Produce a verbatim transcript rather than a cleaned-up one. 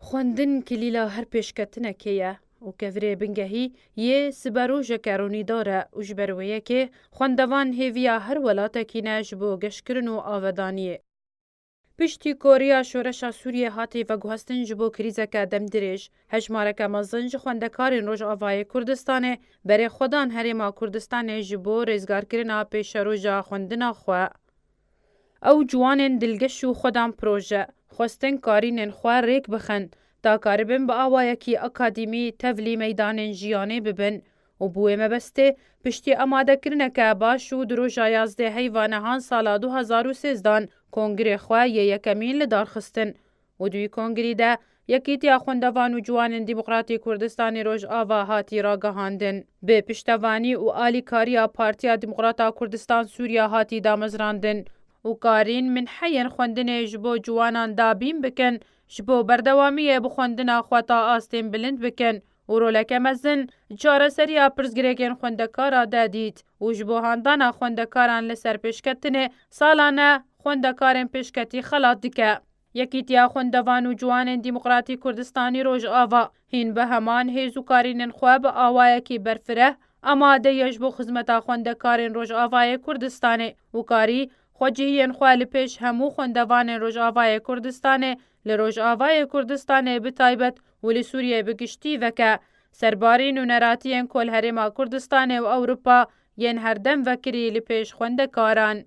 Xwendin kilîla her pêşketinekê ye û kevirê bingehî yê siberojeke ronîdar e û ji ber wê yekê xwendevan hêviya her welatekî ne ji bo geşkirin û avedaniyê. Piştî ku riya şoreşa Sûriyê hatî veguhestin ji bo krîzeke demdirêj, hejmareke mezin ji xwendekarên Rojavayê Kurdistanê berê xwe dan Herêma Kurdistanê ji bo rêzgarkirina pêşeroja xwendina xwe. Ew ciwanên dilgeş û xwedan proje xwestin karînên xwe rêk bixin, ta karibin bi awayekî akademî tevlî meydanên jiyanê bibin û bi wê mebestê piştî amadekirineke baş û di roja yazdeh heyva nehan sala du hazar û sêzdan kongirê xwe yê yekemîn li dar xistin û di wî kongirî de Yekîtiya Xwendevan û Ciwanên Demokratî Kurdistanê Rojava hatî ragihandin. Bi piştevanî û alîkariya Partiya Demokrata Kurdistan Sûriya hatî damezrandin û karîn minheyên xwendinê ji bo ciwanan dabîn bikin, ji bo berdewamiyê bi xwendina xwe ta astên bilind bikin û roleke mezin çareseriya pirsgirêkên xwendekara de dît û ji bo handana xwendekaran li ser pêşketinê salane xwendekarên pêşketî xelat dike. Yekîtiya Xwendevan û Ciwanên Demokratî Kurdistanî Rojava hîn bi heman hêz û karînên xwe bi awayekî berfireh amade ye ji bo xizmeta xwendekarên Rojavayê Kurdistanê û karî xwecihiyên xwe li pêş hemû xwendevanên Rojavayê Kurdistanê li Rojavayê Kurdistanê bi taybet û li Sûriyê bi giştî veke. Serbarî nûneratiyên ku li Herêma Kurdistanê û Ewropa yên herdem vekirî li pêş xwendekaran.